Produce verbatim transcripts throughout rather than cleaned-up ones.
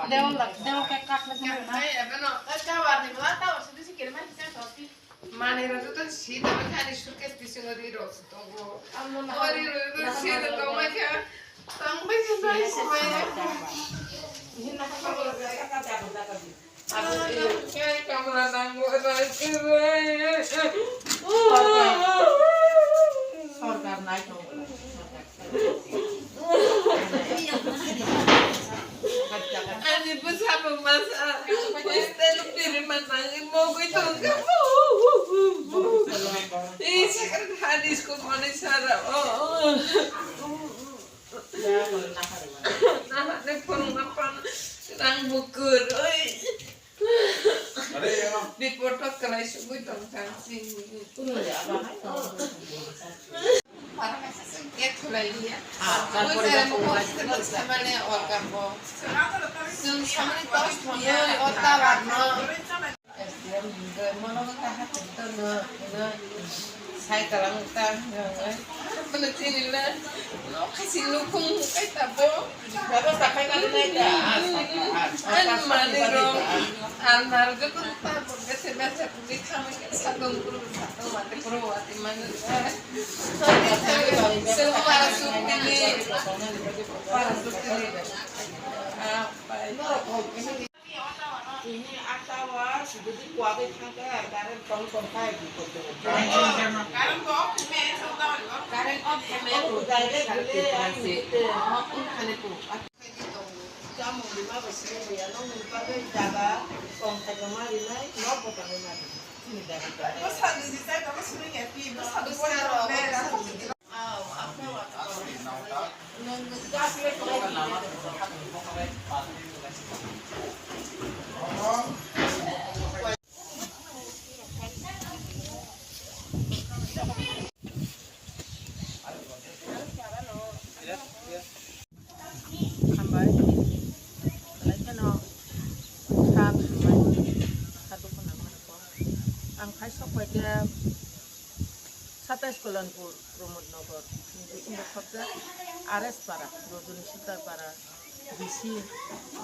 Dewa lak, dewa ke kak na sini na. Manui rok joto si tongwi thani suitcase bisingo ri rok se tongo. O ri rok joto si tongwi kha. Tongwi kha. Kamla nango. Sorkar nai tongo. Ani bwsabo masa hostel piri manang mogwi tongkha. Ih, second hand school mani sara. Nahane phone na pan rang bukur. Oi. Report to kalai sugui tong kang sing. Para masa sing ke khulai liya. Oi, sara mo ko sing mo samane or ka ko. Sing samane to sing ye or ta bar no. S D M hingke mono wngkha hachwk tono, ino sai kalang ta hwnwi. Bono chini le nok hai si nukhung kai ta bo. Bebostha khainani nai ta, ah, sai ka, ah, ani manwi rok, ah, almari joto ta bo bese bese buli khamwi khe sakong buru sakong mate buru wati manu. Sini para sukini, para sukini. Ah, pai. Ini atawa sujudi kuat itu kan kayak current tong tong kayak gitu. Current off keme, current off keme. Aku direct beli yang itu. Mau pun kan itu. Kamu lima belas ribu ya, nong lupa ke jaga, kong saya kemarin naik, mau potong lima ribu. Sini dari. Bos satu juta, kamu suruh nyepi, bos satu juta. Hambai, belai kheno kha hambai, kha dukhu nangmani kok. Ang khai sok pai khe satais Kalanpur, Pramod Nagar ni bisingo khobjak R S Para, Rajani Sitar Para, B C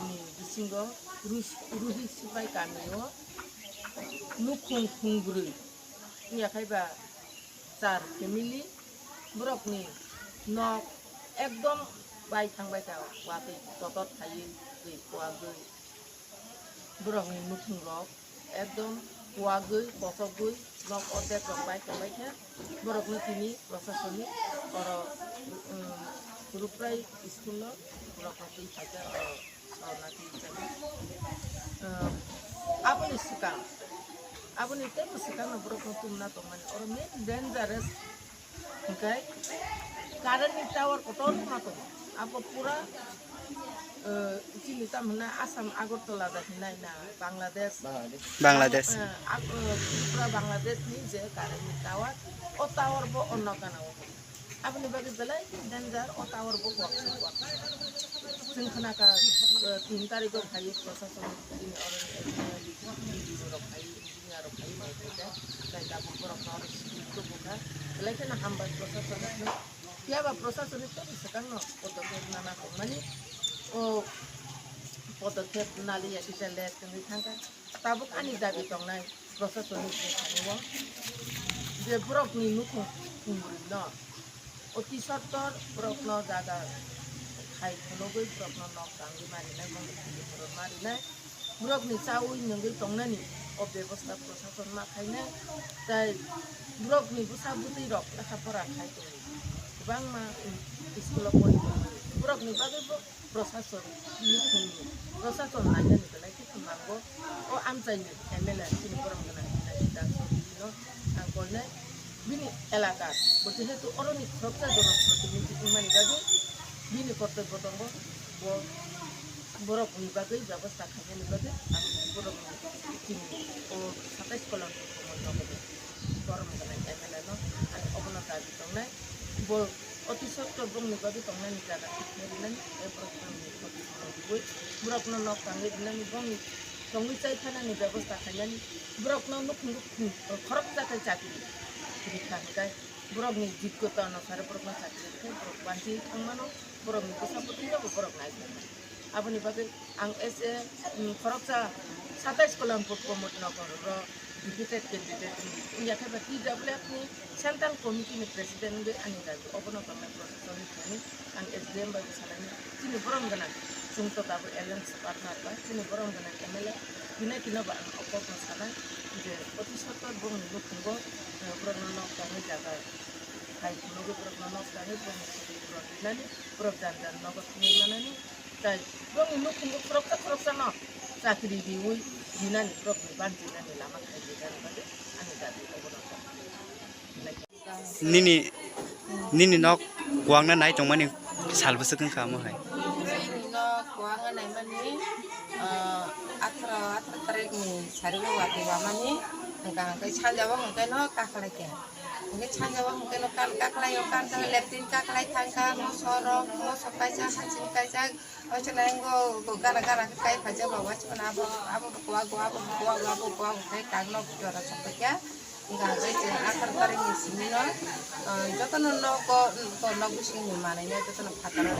ni bisingo Ruhi Sipai kamio nukhung khungbrwi wngya khai ba char family, borokni nok ekdom bai thang bai ta, watwi totot khaiwi twi kuagwi. Borokni nukhungrok ekdom kuagwi, kochokgwi, nok ordekrok bai tongbai khe borokno tini proshasoni oro, um, Ruprai school-o borokno twi phaikha oro Sarnathi hisabe. Um, aboni swkang, aboni teibo swkangno borokno tumna tongmani oro main dangerous. Hingke current ni tower kotor ma tongo. Abo pura, eh, chini tam hwnna Assam Agartala da hinai na Bangladesh. Bangladesh. Eh, ag-, eh, pura Bangladesh ni je current ni tower, o tower bo onno gana o. Aboni bagwi belai danger, o tower bo kuak se kuak. Chwng khna kha, eh, tin tarikh o phaiwi proshasoni chini oro ni, eh, B D O rok phaiwi. Engineer rok phai bai khe, tai tabuk borok no oro script tubu kha. Belai kheno hambai proshasonno. Phiya ba proshasonni teibo swkang no podokhep nana tongmani. O podokhep naliya kisa late wngwi thangkha. Tabuk ani dabi tongnai proshasonni thani o je borokni nukhung khumbrwi no. Oti sottor borokno jaga khai phunugwi borokno nok tangwi marinai, bongni thani borok marinai, borokni chaui nungwi tongnani o bebosta prosason ma khainai, tai borokni bwsa bwtwi rok lekha pora khai tongo, kwbangma school o pori tongo, borokni bagwi bo prosason, prosason nainani belai khe. Mango, o amchaini M L A chini borom gwnang hinai sida Chowdhury no ang koinai bini elaka, bo jehetu oroni khoroksa jono protinidhi wngmani bagwi bini kortobbo tongo, bo borokni bagwi bebosta khainani bagwi ang borokni chini o satais Kalanpur Pramod Nagar ni borom gwnang M L A no ang obono dabi tongnai. Bo oti sotto bongni bagwi tongnani jaga thik khe rinani, tei borok bongni khoti khorang rwui borokno nok tangwi rinani, bongni tongwi chai phanani bebosta khainani, borokno nukhung nukhung khoroksa khe chakri rikha hwnkhe borokni jigota anusare borokno chakri rikhe borok banchi thangmano, borokni bwsa bwtwirokbo borok naijaknai. Aboni bagwi ang as a, um, khoroksa satais Kolampur Pramod Nagar ro deputed candidate wngya khe ba T W F ni central committee ni president wngwi ani dabi obono tongnai borok choli thani ang S D M bai bwsalaini chini borom gwnang chwng to tabuk alliance partner ba chini borom gwnang M L A Pinaki no ba ang o kokno sanai je oti sottor bongni nukhungo, eh, borokno nok tangwi jaga hai phunugwi borokno nok tangwi bongni borok rinani borok jan jan nogo thangwi manani. Tai bongni nukhungo khoroksa khoroksano chakri riwi rinani, borokni banjinani lama khai rinani bagwi ani dabi obono tong. Nini, nini nok kuwakna nai tongmani sal bwswk wngkha omo hai? Nini nok kuwakna naimani, ah, atharo, atharo tarikni sariko watwi wamani, hwnkha hwnkhe sanjabo hwnkhe no kakhlai khe. Hwnkhe sanjabo hwnkhe no kan kakhlai o, kan kakhlai, leptin kakhlai thangkha, mosorok, mosok kaisa, haching kaisa, Waisa nai wngkha, wngkha, gana, gana khe kai phaijak ba, waisa mano abo, abo bo kuwago, abo bo kuwago, abo bo kuwago khe kang nok jora sok paikha. Wngkha hwnkhe chwng atharo tarikni simi no, ah, jotono nogo, nok bisingni manwi no jotono phataro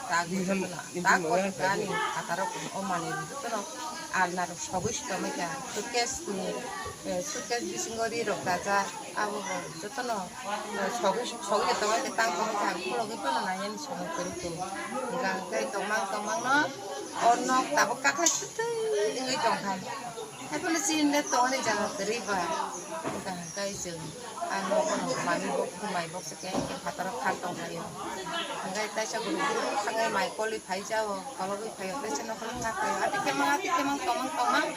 tak, jotono tak o ani phataro o manwi jotono alna rok sogwi si tongwi kha. Suitcase ni, eh, suitcase bisingo ri rok dajak, abo bo jotono sogwi, sogwi tongma khe tang tongma khe ang khulogwi phano nainani somoi kwrwi khe. Hwnkha hwnkhe tongmang tongmangno o nok tabuk kakhlai twtwi wngwi tongkha. Haiphano chini le tongmani jaga kwrwi ba. Hwnkha hwnkhe chwng a nogo mami bo khumai bo se khe phataro kha tongkhaio. Hwnkhe taisa guru guru thangwi mai kolwi phaijao, kologwi phaio, taisa nokhorwi kha phaio. Ati khemang, ati khemang, tongmang tongmang,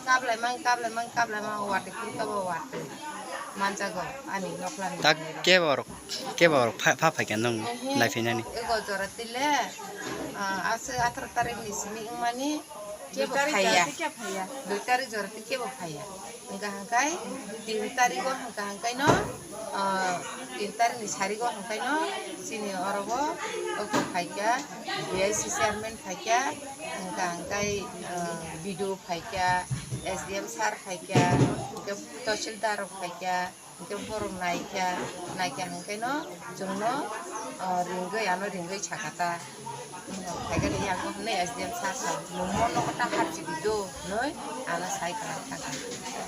kablai mang, kablai mang, kablai mang, watwi phuru kabo watwi. Manjago ani nokhorni. Tak kebo rok, kebo rok pha, pha phaikha nung Ehe. Naiphainani. Ego jora tile, ah, aswk atharo tarikni simi wngmani kebo phaiya. Dui tarik jora tile kebo phaiya. Hwnkha hwnkhe tin tarigo hwnkha hwnkhe no, ah, tin tarikni sarigo hwnkhe no chini orogo oko phaikha, B I C chairman phaikha, hwnkha hwnkhe, ah, B D O phaikha, S D M sir phaikha, hwnkhe tahsildar rok phaikha, hwnkhe borok naikha, naikha hwnkhe no chwngno, ah, ringwi ano ringwi sakha ta. Phaikhe yago hwnwi S D M sir sa, "Nwng mo nogo ta hapchidi do," hwnwi ano sai kwlai thangkha.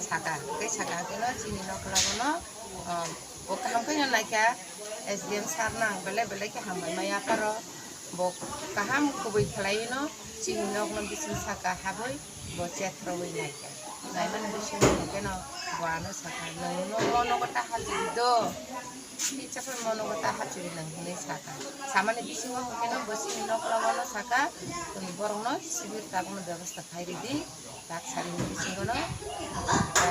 Saka, hwnkhe saka hwnkhe no chini nokla bono, ah, bo kaham khe no naikha, S D M sir no ang belai belai khe hambai maya pharo. Bo kaham kubui khlaiwi no chini nokno bising saka habwi bo chat rwui naikha. Naimani bisingo hwnkhe no bo ano sakha, "Nwng no mo nogo ta hapchidi do, kisa phano mo nogo ta hapchidi nwng," hwnwi sakha. Samani bisingo hwnkhe no bo chini nokla bono sakha, "Borokno sibir tabukno bebosta khai ridi, tak sarini bisingo no," hwnkhe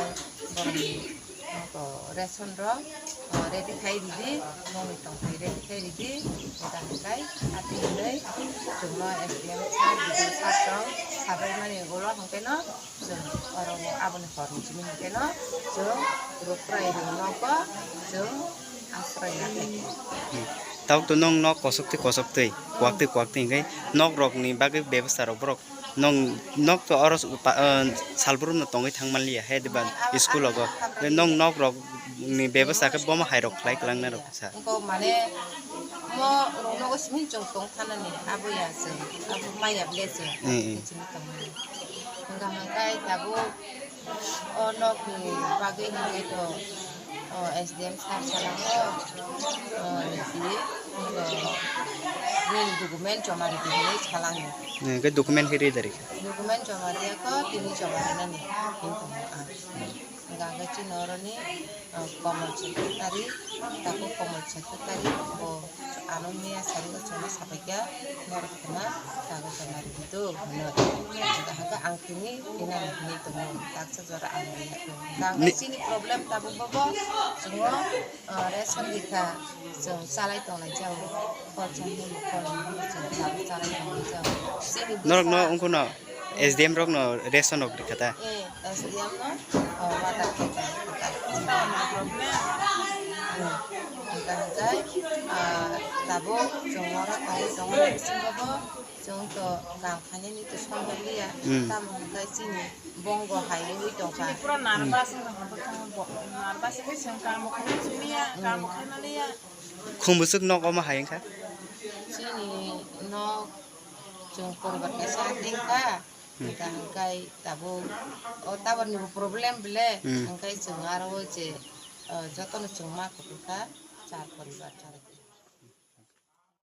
borokni Oko ration rok, o, ready khai ridi, moni tong khai ready khai ridi, eda hwnkhe ati hwnwi chwngno S D M sir, B D O sir tong sabai mani ulo hwnkhe no chwng oro o aboni hor ni simi hwnkhe no chwng rukrai rwng nogo chwng asroi ya khe. Tabuk to nwng nok kosok twi kosok twi, kuwak twi kuwak twi hwnkhe nok rok ni bagwi bebasta rok borok Nwng nok to oro pa-, ah, salbrum no tongwi thang manliya he diba school rogo. Nwng nok rok ni bebasta khe bomo hai rok khlai kwlang nai rok sa. Wngkha mane mo rok nogo simi chwng tong thanani abo ya chwng abo maya ble chwng. Mm, mm. Chini tongmani. Wngkha hwnkhe tabuk O nokni bagwi hwnkhe to, o, S D M sir salango, o, nini, o, nini document joma ridi hinwi salango. Hwnkhe document khe rida rikha? Document joma riyakho, tini joma rinani hinwi tongo ang. Hwnkhe chini oroni, o, Komol Secretary, takhuk Komol Secretary, bo Ano miya sari o chwngno sabaikha, norok khna kago joma rwdi do hwnwi. Hwnkha hwnkhe ang tini rinani hwnwi tongo, taksa jora ang rwya. Hwnkha hwnkhe Ni- chini problem tabuk bobo chwngno, ah, ration rikha, chwng chalai tonglai jao, khorsa hwnwi khorsa hwnwi chwng tabuk chalai tonglai jao. Chini Norokno bwsa wngkhuno S D M rokno ration rok rikha ta? Eh, S D M no, oh, water khe ta, ta. Hwnkha hwnkhe, ah, tabuk chwng oro tongwi tongmani bisingo bo chwng to kam khainani to songwi liya. Hmm. Tamo hwnkhe chini bongo hai wngwi tongkha. Pura nervous wngkha bo, nervous wngwi chwng kamo khainani simi ya, kamo khaimani ya. Khum bwswk nok omo hai wngkha? Chini nok Chwng poribar kaisa thengkha, hmm, hwnkha hwnkhe tabuk o tower ni bo problem bile, hmm, hwnkhe chwng aro o je, o, jotono chwng ma kuphurkha, char poribar char.